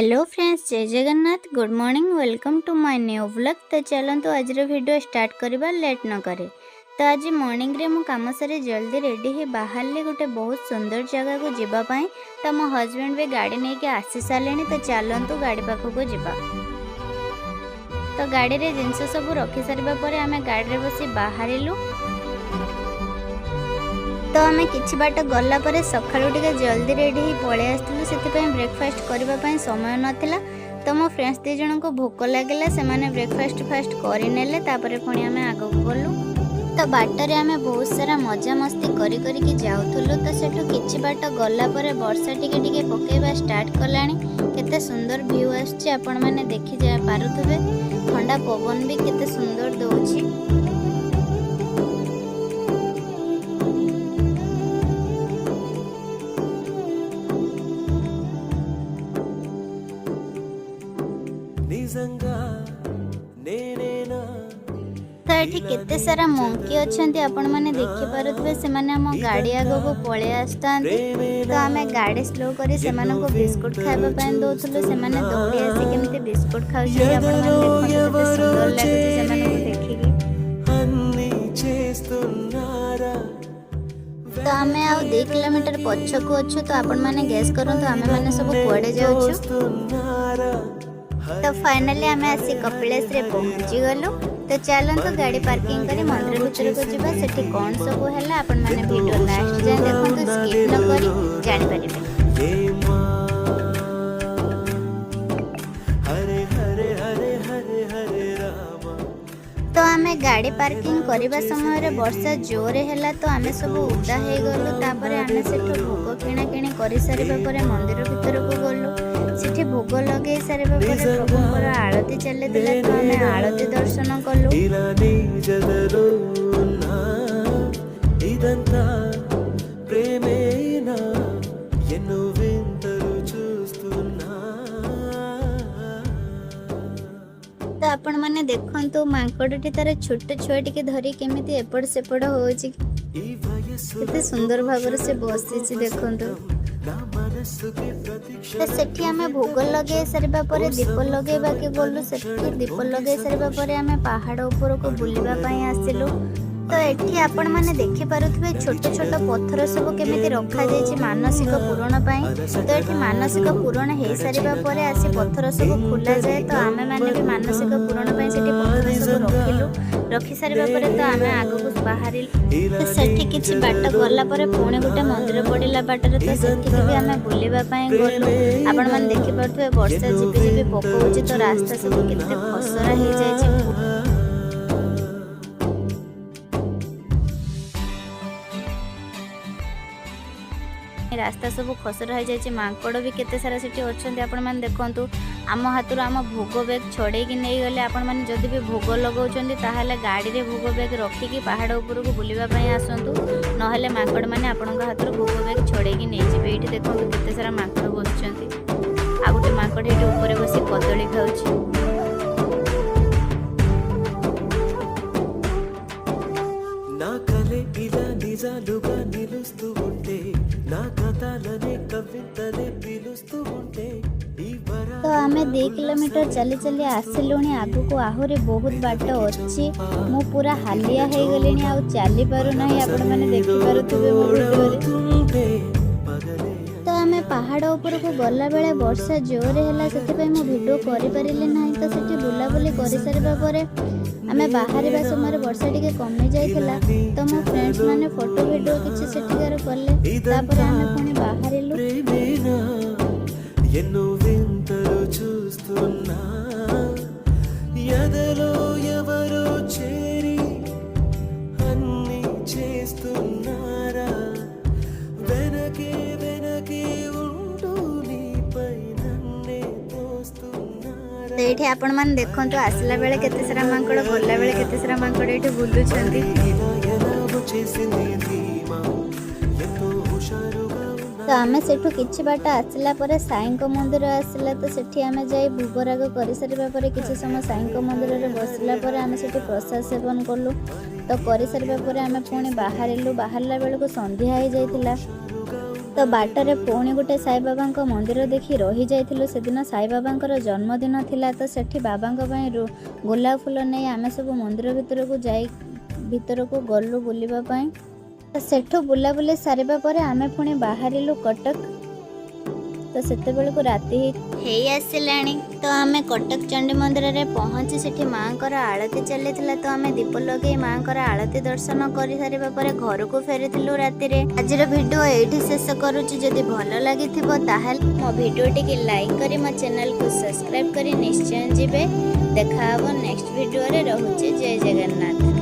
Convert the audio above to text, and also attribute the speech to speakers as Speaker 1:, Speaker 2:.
Speaker 1: Hello friends, Jai Jagannath. Good morning, welcome to my new vlog. ତ ଚାଲନ୍ତୁ, ଆଜିର ଭିଡ଼ିଓ ଷ୍ଟାର୍ଟ କରିବା ଲେଟ୍ ନ କରି। ତ ଆଜି ମର୍ଣ୍ଣିଂରେ ମୁଁ କାମ ସାରି ଜଲ୍ଦି ରେଡ଼ି ହେଇ ବାହାରିଲି ଗୋଟେ ବହୁତ ସୁନ୍ଦର ଜାଗାକୁ ଯିବା ପାଇଁ। ତ ମୋ ହଜବେଣ୍ଡ ବି ଗାଡ଼ି ନେଇକି ଆସି ସାରିଲେଣି। ତ ଚାଲନ୍ତୁ, ଗାଡ଼ି ପାଖକୁ ଯିବା। ତ ଗାଡ଼ିରେ ଜିନିଷ ସବୁ ରଖି ସାରିବା ପରେ ଆମେ ଗାଡ଼ିରେ ବସି ବାହାରିଲୁ। ତ ଆମେ କିଛି ବାଟ ଗଲା ପରେ, ସକାଳୁ ଟିକେ ଜଲ୍ଦି ରେଡ଼ି ହେଇ ପଳେଇ ଆସିଥିଲୁ, ସେଥିପାଇଁ ବ୍ରେକଫାଷ୍ଟ କରିବା ପାଇଁ ସମୟ ନଥିଲା। ତ ମୋ ଫ୍ରେଣ୍ଡସ୍ ଦୁଇ ଜଣଙ୍କୁ ଭୋକ ଲାଗିଲା, ସେମାନେ ବ୍ରେକଫାଷ୍ଟ ଫାଷ୍ଟ କରିନେଲେ। ତାପରେ ପୁଣି ଆମେ ଆଗକୁ ଗଲୁ। ତ ବାଟରେ ଆମେ ବହୁତ ସାରା ମଜାମସ୍ତି କରି କରିକି ଯାଉଥିଲୁ। ତ ସେଠୁ କିଛି ବାଟ ଗଲା ପରେ ବର୍ଷା ଟିକେ ଟିକେ ପକେଇବା ଷ୍ଟାର୍ଟ କଲାଣି। କେତେ ସୁନ୍ଦର ଭ୍ୟୁ ଆସୁଛି, ଆପଣମାନେ ଦେଖି ପାରୁଥିବେ। ଥଣ୍ଡା ପବନ ବି କେତେ ସୁନ୍ଦର ଦଉଛି।
Speaker 2: నిజంగా నేనేనా?
Speaker 1: ତ ଏଠି କେତେ ସାରା ମଙ୍କି ଅଛନ୍ତି, ଆପଣମାନେ ଦେଖିପାରୁଥିବେ। ସେମାନେ ଆମ ଗାଡ଼ି ଆଗକୁ ପଳେଇ ଆସୁଥାନ୍ତି। ତ ଆମେ ଗାଡ଼ି ସ୍ଲୋ କରି ସେମାନଙ୍କୁ ବିସ୍କୁଟ ଖାଇବା ପାଇଁ ଦଉଥିଲୁ। ସେମାନେ ଦୌଡ଼ି ଆସି କେମିତି ବିସ୍କୁଟ ଖାଉଛନ୍ତି, ଆପଣମାନେ ଦେଖନ୍ତୁ। କେତେ ସୁନ୍ଦର ଲାଗୁଛି ସେମାନଙ୍କୁ ଦେଖିକି।
Speaker 2: అన్నీ చేస్తున్నారా?
Speaker 1: ତ ଆମେ ଆଉ 2 କିଲୋମିଟର ପଛକୁ ଅଛୁ। ତ ଆପଣମାନେ ଗେସ୍ କରନ୍ତୁ, ଆମେମାନେ ସବୁ କୁଆଡ଼େ ଯାଉଛୁ।
Speaker 2: వస్తున్నారా?
Speaker 1: ତ ଫାଇନାଲି ଆମେ ଆସି କପିଳାସରେ ପହଞ୍ଚିଗଲୁ। ତ ଚାଲନ୍ତୁ, ଗାଡ଼ି ପାର୍କିଂ କରି ମନ୍ଦିର ଭିତରକୁ ଯିବା। ସେଠି କ'ଣ ସବୁ ହେଲା, ଆପଣମାନେ ଭିଡ଼ିଓ ଲାଷ୍ଟ ଯାଏଁ ଦେଖନ୍ତୁ, ସ୍କିପ୍ ନ କରି ଜାଣିପାରିବେ।
Speaker 2: ఏమా హరే హరే హరే హరే హరే రామ।
Speaker 1: ତ ଆମେ ଗାଡ଼ି ପାର୍କିଂ କରିବା ସମୟରେ ବର୍ଷା ଜୋରେ ହେଲା। ତ ଆମେ ସବୁ ଓଦା ହେଇଗଲୁ। ତାପରେ ଆମେ ସେଠୁ ଭୋଗ କିଣା କିଣି କରିସାରିବା ପରେ ମନ୍ଦିର ଭିତରକୁ ଗଲୁ। ସେଠି ଭୋଗ ଲଗେଇ ସାରିବା ପରେ ପ୍ରଭୁଙ୍କର ଆଳତି ଚାଲିଥିଲା। ତ ଆମେ ଆଳତି ଦର୍ଶନ କଲୁ।
Speaker 2: ఇలా నీ జతలో ఉన్నా, ఇదంతా ప్రేమేనా? ఎన్నో వింతలు చూస్తున్నా।
Speaker 1: ତ ଆପଣମାନେ ଦେଖନ୍ତୁ, ମାଙ୍କଡ଼ଟି ତାର ଛୋଟ ଛୁଆଟିକି ଧରି କେମିତି ଏପଟ ସେପଟ ହଉଛି।
Speaker 2: ఈ వయస్సు
Speaker 1: କେତେ ସୁନ୍ଦର ଭାବରେ ସେ ବସିଛି, ଦେଖନ୍ତୁ।
Speaker 2: నా మనస్సుకి ప్రతిక్ష
Speaker 1: ତ ସେଠି ଆମେ ଭୋଗ ଲଗେଇ ସାରିବା ପରେ ଦୀପ ଲଗେଇବାକୁ ଗଲୁ। ସେଠି ଦୀପ ଲଗେଇ ସାରିବା ପରେ ଆମେ ପାହାଡ଼ ଉପରକୁ ବୁଲିବା ପାଇଁ ଆସିଲୁ। ତ ଏଠି ଆପଣମାନେ ଦେଖିପାରୁଥିବେ, ଛୋଟ ଛୋଟ ପଥର ସବୁ କେମିତି ରଖାଯାଇଛି ମାନସିକ ପୂରଣ ପାଇଁ। ତ ଏଠି ମାନସିକ ପୂରଣ ହେଇସାରିବା ପରେ ଆସି ପଥର ସବୁ ଖୋଲାଯାଏ। ତ ଆମେମାନେ ବି ମାନସିକ ପୂରଣ ପାଇଁ ସେଠି ପଥର ସବୁ ରଖିଲୁ। ରଖି ସାରିବା ପରେ ତ ଆମେ ଆଗକୁ ବାହାରିଲୁ। ତ ସେଠି କିଛି ବାଟ ଗଲା ପରେ ପୁଣି ଗୋଟେ ମନ୍ଦିର ପଡ଼ିଲା ବାଟରେ। ତ ସେଠିକି ବି ଆମେ ବୁଲିବା ପାଇଁ ଗଲୁ। ଆପଣମାନେ ଦେଖିପାରୁଥିବେ, ବର୍ଷା ଝିପି ଝିପି ପକଉଛି। ତ ରାସ୍ତା ସବୁ କେତେ ଖସରା ହେଇଯାଇଛି। ରାସ୍ତା ସବୁ ଖସରା ହେଇଯାଇଛି। ମାଙ୍କଡ଼ ବି କେତେ ସାରା ସେଠି ଅଛନ୍ତି, ଆପଣମାନେ ଦେଖନ୍ତୁ। ଆମ ହାତରୁ ଆମ ଭୋଗ ବ୍ୟାଗ୍ ଛଡ଼େଇକି ନେଇଗଲେ। ଆପଣମାନେ ଯଦି ବି ଭୋଗ ଲଗାଉଛନ୍ତି, ତାହେଲେ ଗାଡ଼ିରେ ଭୋଗ ବ୍ୟାଗ୍ ରଖିକି ପାହାଡ଼ ଉପରକୁ ବୁଲିବା ପାଇଁ ଆସନ୍ତୁ। ନହେଲେ ମାଙ୍କଡ଼ମାନେ ଆପଣଙ୍କ ହାତରୁ ଭୋଗ ବ୍ୟାଗ୍ ଛଡ଼େଇକି ନେଇଯିବେ। ଏଇଠି ଦେଖନ୍ତୁ, କେତେ ସାରା ମାଙ୍କଡ଼ ବସିଛନ୍ତି। ଆଉ ଗୋଟେ ମାଙ୍କଡ଼ ଏଇଠି ଉପରେ ବସି କଦଳୀ ଖାଉଛି।
Speaker 2: నా కలే ఇలా నిజాలుగా నిలుస్తూ ఉంటే, నా కథలనే కవితలే పిలుస్తూ ఉంటే, ఈ
Speaker 1: ତ ଆମେ 2 କିଲୋମିଟର ଚାଲି ଚାଲି ଆସିଲୁଣି। ଆଗକୁ ଆହୁରି ବହୁତ ବାଟ ଅଛି। ମୁଁ ପୁରା ହାଲିଆ ହେଇଗଲିଣି, ଆଉ ଚାଲି ପାରୁନାହିଁ। ଆପଣମାନେ ଦେଖିପାରୁଥିବେ ମୋ ଭିଡ଼ିଓରେ।
Speaker 2: వరవుతుంటే పగలే
Speaker 1: ତ ଆମେ ପାହାଡ଼ ଉପରକୁ ଗଲାବେଳେ ବର୍ଷା ଜୋରେ ହେଲା, ସେଥିପାଇଁ ମୁଁ ଭିଡ଼ିଓ କରିପାରିଲି ନାହିଁ। ତ ସେଠି ବୁଲାବୁଲି କରିସାରିବା ପରେ ଆମେ ବାହାରିବା ସମୟରେ ବର୍ଷା ଟିକେ କମି ଯାଇଥିଲା। ତ ମୋ ଫ୍ରେଣ୍ଡସ୍ ମାନେ ଫଟୋ ଭିଡ଼ିଓ କିଛି ସେଠିକାର କଲେ। ତାପରେ ଆମେ ପୁଣି ବାହାରିଲୁ।
Speaker 2: ప్రేమేనా? ఎన్నో వింతలు చూస్తున్నా, ఎదలో ఎవరో చేరి అన్ని చేస్తున్నారా? వెనకే వెనకే ఉంటూ నీపై నన్నే తోస్తున్నారా?
Speaker 1: ତ ଏଇଠି ଆପଣମାନେ ଦେଖନ୍ତୁ, ଆସିଲା ବେଳେ କେତେ ସାରା ମାଙ୍କଡ଼, ଗଲା ବେଳେ କେତେ ସାରା ମାଙ୍କଡ଼ ଏଇଠି ବୁଲୁଛନ୍ତି।
Speaker 2: ఇలా ఎలా వచ్చేసింది ధీమా? ఎంతో హుషారుగా ఉన్నా।
Speaker 1: ତ ଆମେ ସେଠୁ କିଛି ବାଟ ଆସିଲା ପରେ ସାଇଙ୍କ ମନ୍ଦିର ଆସିଲା। ତ ସେଠି ଆମେ ଯାଇ ଭୋଗରାଗ କରିସାରିବା ପରେ କିଛି ସମୟ ସାଇଙ୍କ ମନ୍ଦିରରେ ବସିଲା ପରେ ଆମେ ସେଠି ପ୍ରସାଦ ସେବନ କଲୁ। ତ କରିସାରିବା ପରେ ଆମେ ପୁଣି ବାହାରିଲୁ। ବାହାରିଲା ବେଳକୁ ସନ୍ଧ୍ୟା ହେଇଯାଇଥିଲା।
Speaker 2: హుషారుగా
Speaker 1: ତ ବାଟରେ ପୁଣି ଗୋଟେ ସାଇବାବାଙ୍କ ମନ୍ଦିର ଦେଖି ରହିଯାଇଥିଲୁ। ସେଦିନ ସାଇବାବାଙ୍କର ଜନ୍ମଦିନ ଥିଲା। ତ ସେଠି ବାବାଙ୍କ ପାଇଁ ଗୋଲାପ ଫୁଲ ନେଇ ଆମେ ସବୁ ମନ୍ଦିର ଭିତରକୁ ଯାଇ ଭିତରକୁ ଗଲୁ ବୁଲିବା ପାଇଁ। ତ ସେଠୁ ବୁଲାବୁଲି ସାରିବା ପରେ ଆମେ ପୁଣି ବାହାରିଲୁ କଟକ। ତ ସେତେବେଳକୁ ରାତି ହେଇ ଆସିଲାଣି। ତ ଆମେ କଟକ ଚଣ୍ଡୀ ମନ୍ଦିରରେ ପହଞ୍ଚି ସେଠି ମାଆଙ୍କର ଆଳତି ଚାଲିଥିଲା। ତ ଆମେ ଦୀପ ଲଗେଇ ମାଆଙ୍କର ଆଳତି ଦର୍ଶନ କରିସାରିବା ପରେ ଘରକୁ ଫେରିଥିଲୁ ରାତିରେ। ଆଜିର ଭିଡ଼ିଓ ଏଇଠି ଶେଷ କରୁଛି। ଯଦି ଭଲ ଲାଗିଥିବ, ତାହେଲେ ମୋ ଭିଡ଼ିଓଟିକି ଲାଇକ୍ କରି ମୋ ଚ୍ୟାନେଲକୁ ସବସ୍କ୍ରାଇବ୍ କରି ନିଶ୍ଚୟ ଯିବେ। ଦେଖା ହେବ ନେକ୍ସଟ ଭିଡ଼ିଓରେ। ରହୁଛି, ଜୟ ଜଗନ୍ନାଥ।